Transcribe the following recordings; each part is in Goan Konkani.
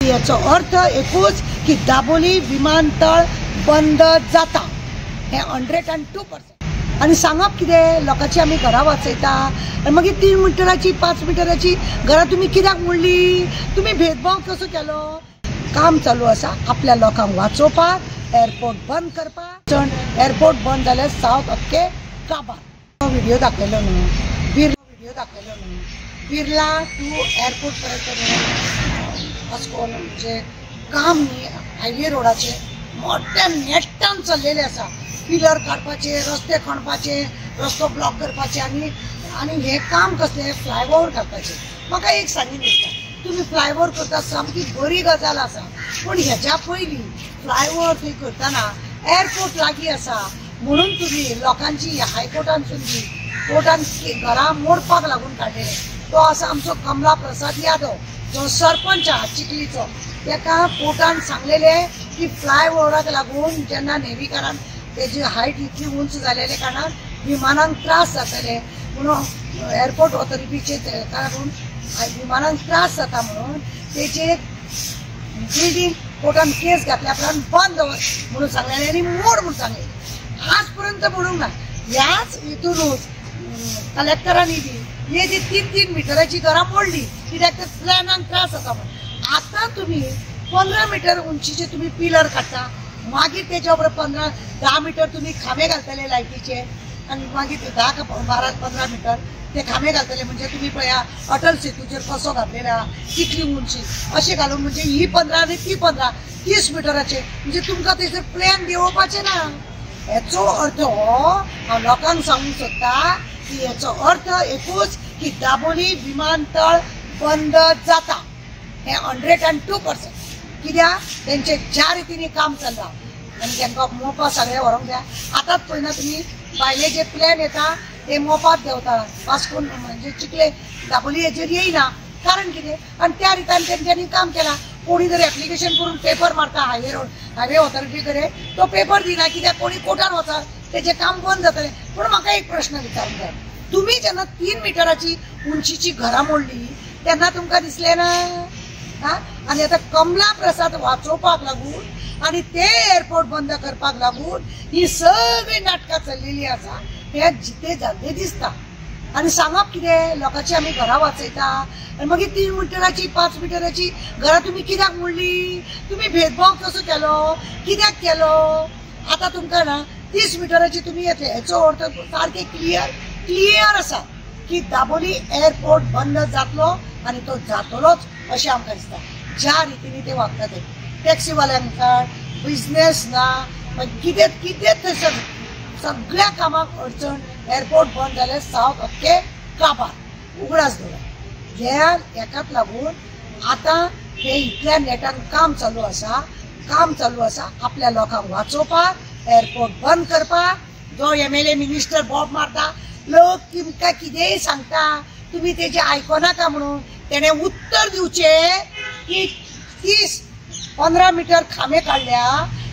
याचो अर्थ एकूच की दाबोली विमानतळ बंद जाता, हें 102%. आनी सांगप कितें, लोकांची आमी घरां वाचयता आनी मागीर 3 मिटराची 5 मिटराची घरां तुमी कित्याक मोडली, तुमी भेदभाव कसो केलो? काम चालू आसा आपल्या लोकांक वाचोवपाक, एअरपोर्ट बंद करपाक. एअरपोर्ट बंद जाल्यार सावथ अख्खे काबार. व्हिडिओ दाखयलो न्हू, व्हिडिओ दाखयलो न्हू, बिर्ला टू एअरपोर्ट पर्यंत न्हू वास्कोन म्हणजे काम न्ही हायवे रोडाचें मोठ्या नेटान चल्लेलें आसा. पिलर काडपाचे, रस्ते खणपाचे, रस्तो ब्लॉक करपाचे आनी आनी हें काम कसलें फ्लायओवर घालपाचें. म्हाका एक सांगीन दिसता, तुमी फ्लायओवर करता सामकी बरी गजाल आसा, पूण हेच्या पयलीं फ्लायओवर थंय करतना एअरपोर्ट लागीं आसा म्हणून तुमी लोकांची हायकोर्टानसून बी कोर्टान घरां मोडपाक लागून काडलेलें. तो आसा आमचो कमला प्रसाद यादव जो सरपंच आहा चिखलीचो, तेका कोर्टान सांगलेलें की फ्लायओवराक लागून जेन्ना नेव्हीकारान तेजी हायट इतली उंच जालेले कारणान विमानांक त्रास जातले म्हणून एअरपोर्ट ऑथॉरिटीचे तेका लागून विमानांक त्रास जाता म्हणून तेजे बिल्डींग कोर्टान केस घातल्या उपरांत बंद दवर म्हणून सांगलेलें आनी मोड म्हणून सांगलेलें. आज पर्यंत म्हणूंक ना. ह्याच हितूनूच कलेक्टरांनी बी हे जी 3-3 मिटराची घरां मोडली कित्याक तर प्लॅनांक त्रास जाता म्हणून. आतां तुमी 15 मिटर उंचीचे तुमी पिलर काडटा, मागीर तेच्या उपरांत 10 मिटर तुमी खांबे घालतले लायटीचे आनी मागीर 10, 12, 15 मिटर ते खांबे घालतले. म्हणजे तुमी पळया अटल सेतूचेर कसो घातलेलो आहा कितली उंची अशें घालून म्हणजे ही 15 आनी ती 15 30 मिटराचे म्हणजे तुमकां थंयसर प्लॅन देंवोवपाचें ना. हेचो अर्थ हो हांव लोकांक सांगूंक सोदता की हेचो अर्थ एकूच की दाबोली विमानतळ बंद जाता, हें 102%. कित्याक तेंचे ज्या रितीन काम चल्लां आनी तांकां मोपा सगळें व्हरूंक जाय. आतांच पळयना तुमी भायले जे प्लॅन येता ते मोपात देंवता, वास्कोन म्हणजे चिखले दाबोली हेजेर येयना. कारण कितें, आनी त्या रितान तेंच्यांनी काम केलां. कोणी जर एप्लिकेशन करून पेपर मारता हायवे रोड हायवे ऑथॉरिटी कडेन तो पेपर दिना कित्याक कोणी कोर्टान वता तेजें काम बंद जातलें. पूण म्हाका एक प्रश्न विचारूंक जाय, तुमी जेन्ना 3 मिटराची उंचीची घरां मोडली तेन्ना तुमकां दिसलें ना? हा, आनी आतां कमला प्रसाद वाचोवपाक लागून आनी ते एअरपोर्ट बंद करपाक लागून ही सगळीं नाटकां चल्लेलीं आसा, हें जितें जाल्लें दिसता. आनी सांगप कितें, लोकांची आमी घरां वाचयता आनी मागीर 3 मिटराची 5 मिटराची घरां तुमी कित्याक मोडली, तुमी भेदभाव कसो केलो, कित्याक केलो? आतां तुमकां ना 30 मिटराची तुमी येतले. हेचो अर्थ सारकें क्लियर क्लियर आसा की दाबोली एअरपोर्ट बंद जातलो आनी तो जातलोच अशें आमकां दिसता. ज्या रितीन ते वागता ते टॅक्सीवाल्यांक बिजनेस ना, कितें कितें थंयसर सगळ्या कामाक अडचण. एअरपोर्ट बंद जाल्यार सावथ अख्खे काबार उगडास दवरा. ह्या हेकाच लागून आतां हे इतल्या नेटान काम चालू आसा, काम चालू आसा आपल्या लोकांक वाचोवपाक, एअरपोर्ट बंद करपाक. जो MLA minister Bob मारता, लोक तुमकां कितेंय सांगता तुमी तेजें आयकोनाका म्हणून तेणें उत्तर दिवचें की 30-15 मिटर खांबे काडल्या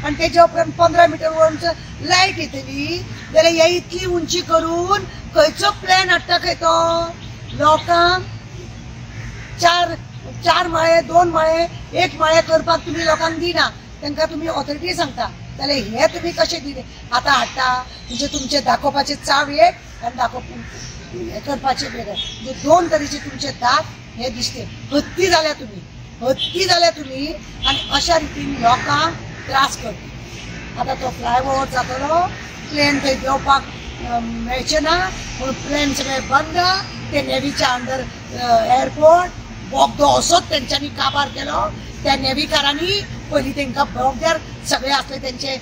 आनी तेज्या उपरांत 15 मिटर उंच लायट येतली जाल्यार हे इतली उंची करून खंयचो प्लॅन हाडटा खंय तो? लोकांक 4 माळे 2 माळे 1 माळे करपाक तुमी लोकांक दिना, तांकां तुमी ऑथॉरिटी सांगता जाल्यार हे तुमी कशें दिले आतां हाडटा? म्हणजे तुमचे दाखोवपाचे चाव एक आनी दाखोवप हें करपाचें वेगळें, म्हणजे 2 तरेचे तुमचे दांत हे दिसते. हत्ती जाल्या तुमी, हत्ती जाल्या तुमी आनी अशा रितीन लोकांक त्रास करता. आतां तो फ्लायओवर जातलो, प्लेन थंय देंवपाक मेळचें ना म्हणून प्लेन सगळें बंद. ते नेव्हीच्या अंडर एअरपोर्ट बोगदो असोच तेंच्यांनी काबार केलो. त्या नेव्हीकारांनी पयलीं तेंकां बोगद्यार सगळे आसले तेंचे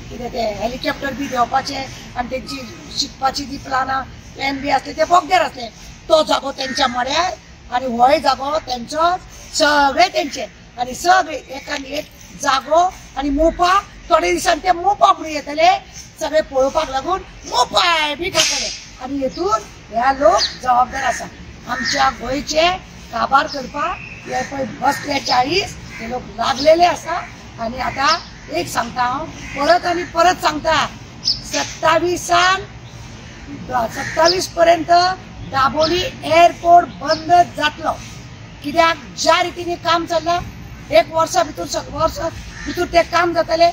कितें ते हेलिकॉप्टर बी देंवपाचे आनी तेंची शिकपाची ती प्लानां प्लॅन बी आसले ते बोगद्यार आसले. तो जागो तेंच्या मड्यार आनी होय जागो तेंचोच, सगळे तेंचे आनी सगळे एकान एक जागो. आनी मोपा थोडे दिसान ते मोपा म्हणून येतले सगळे पळोवपाक लागून मोपाय बी खातले. आनी हेतून ह्या लोक जबाबदार आसा आमच्या गोंयचे काबार करपाक. हे पळय बसले 40 हे लोक लागलेले आसा. आनी आतां एक सांगता हांव परत आनी परत सांगता, 27 पर्यंत दाबोली एअरपोर्ट बंद जातलो. कित्याक ज्या रितीने काम चल्लां एक वर्सा भितर वर्सा भितर तें काम जातलें.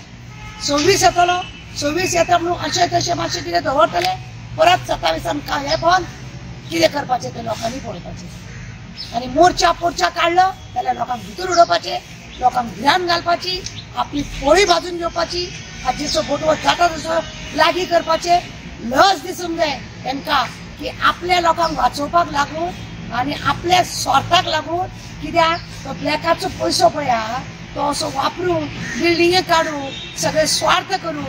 26 येतलो, 26 येता म्हणून अशें तशें मातशें कितें दवरतले, परत 27 हें बंद. कितें करपाचें तें लोकांनी पळोवपाचें. आनी मोर्चा पोर्चा काडलो जाल्यार लोकांक भितर उडोवपाचें, लोकांक भिरांत घालपाची, आपली पोळी भाजून घेवपाची, हाजेचो बोटवो जाता तसो लागीं करपाचें. लज दिसूंक जाय तांकां की आपल्या लोकांक वाचोवपाक लागून आनी आपल्या स्वार्थाक लागून. कित्याक तो ब्लॅकाचो पयसो पळया तो असो वापरून बिल्डिंगे काडून सगळे स्वार्थ करून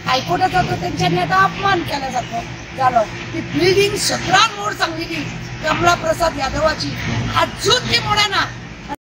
हायकोर्टाचो तो तेंच्यांनी आतां अपमान केला जातो जालो. ती बिल्डींग 17 मोड सांगलेली कमला प्रसाद यादवाची, अजून ती मोडना.